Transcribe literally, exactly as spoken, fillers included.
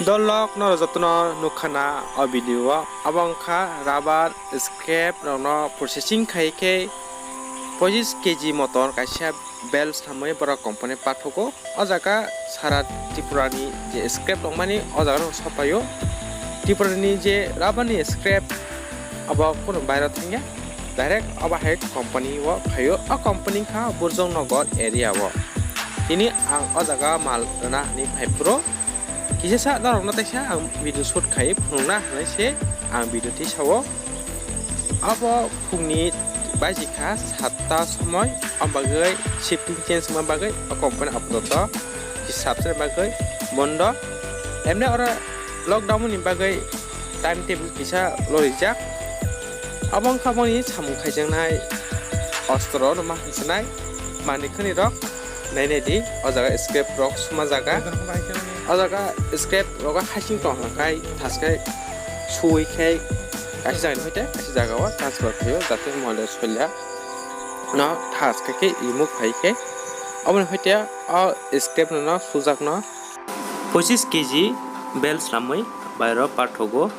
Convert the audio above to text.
Dolok norok jotono nukha na o video o, abo wngkha rubber scrap rokno processing khai khe pochis kg moton kaisa bel samwi borok company pathogo. O jaga sara Tripura ni je scrap tongmani o jaga no sapaio. Tripura ni je rubber ni scrap abo kunu bairo thangya, direct abo hai company o phaio. O company kha Burjong Nagar area o. Tini ang o jaga mal rwna hinwi phai phuru kisa sa norokno teisa ang video shoot khai phunukna hinwi se ang video tisao. Abo phungni baji kha satta somoi, o bagwi shifting change wngma bagwi o company apatot hisab se bagwi bondo. Emne oro lockdown ni bagwi time table kisa lorijak. Abo wngkha boni samung khaijaknai ostro no ma hwnsanai manwi khani rok. Nainai di, o jaga scrap rok suma jaga. O jaga scrap rok hasing tong hwnkhai thaskhai suwi khai kaisa jaga ni hoite kaisa jaga o transfer khaio, jate moile soila no thas khe khe remove khai khe. Oboni hoite o scrap no no sujak no pochis kg bel slamwi bairo pathogo.